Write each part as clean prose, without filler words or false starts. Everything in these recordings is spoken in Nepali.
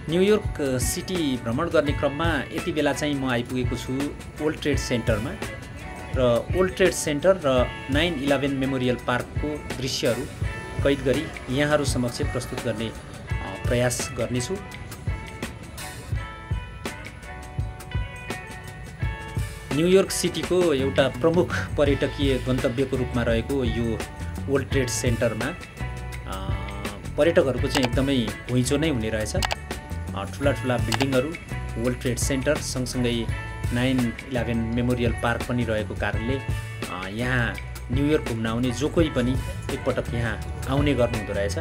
न्युयोर्क सिटी भ्रमण गर्ने क्रममा यति बेला चाहिँ म आइपुगेको छु वर्ल्ड ट्रेड सेन्टरमा र वर्ल्ड ट्रेड सेन्टर र 9/11 मेमोरियल पार्कको दृश्यहरू कैद गरी यहाँहरू समक्ष प्रस्तुत गर्ने प्रयास गर्नेछु। न्युयोर्क सिटीको एउटा प्रमुख पर्यटकीय गन्तव्यको रूपमा रहेको यो वर्ल्ड ट्रेड सेन्टरमा पर्यटकहरूको चाहिँ एकदमै घुइँचो नै हुने रहेछ। ठुला ठुला बिल्डिङहरू, वर्ल्ड ट्रेड सेन्टर सँगसँगै 9/11 मेमोरियल पार्क पनि रहेको कारणले यहाँ न्युयोर्क घुम्न आउने जो कोही पनि एकपटक यहाँ आउने गर्नुहुँदो रहेछ।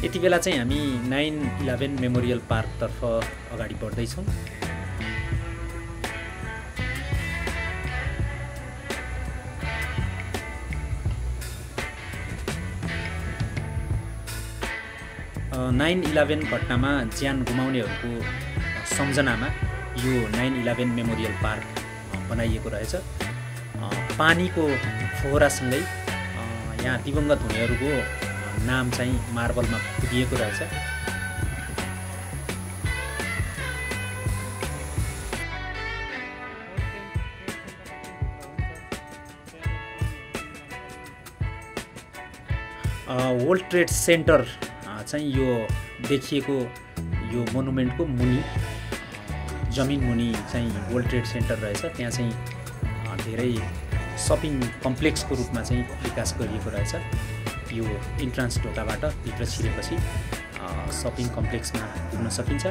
यति बेला चाहिँ हामी 9/11 मेमोरियल पार्कतर्फ अगाडि बढ्दैछौँ। । 9/11 घटनामा ज्यान गुमाउनेहरूको सम्झनामा यो 9/11 मेमोरियल पार्क बनाइएको रहेछ। पानीको फोहरासँगै यहाँ दिवंगत हुनेहरूको नाम चाहिँ मार्बलमा खुदिएको रहेछ। वर्ल्ड ट्रेड सेन्टर चाहिँ यो देखिएको यो मोनुमेन्टको मुनि जमिन मुनि चाहिँ वर्ल्ड ट्रेड सेन्टर रहेछ। त्यहाँ चाहिँ धेरै सपिङ कम्प्लेक्सको रूपमा चाहिँ विकास गरिएको रहेछ। यो इन्ट्रान्स ढोकाबाट भित्र छिरेपछि सपिङ कम्प्लेक्समा पुग्न सकिन्छ।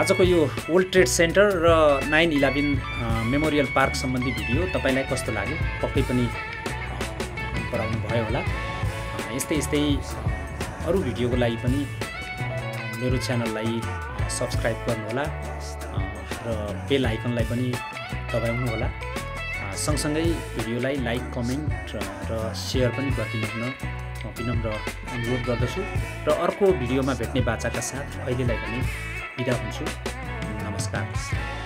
आजको यो वर्ल्ड ट्रेड सेन्टर र 9/11 मेमोरियल पार्क सम्बन्धी भिडियो तपाईलाई कस्तो लाग्यो? पक्कै पनि मन पराउनु भयो होला। यस्तै अरू भिडियोको लागि पनि मेरो च्यानललाई सब्स्क्राइब गर्नुहोला र बेल आइकनलाई पनि दबाउनु होला। सँगसँगै भिडियोलाई लाइक, कमेन्ट र सेयर पनि गरिदिनु म विनम्र अनुरोध गर्दछु र अर्को भिडियोमा भेट्ने बाचाका साथ अहिलेलाई पनि बिदा हुन्छु। नमस्कार।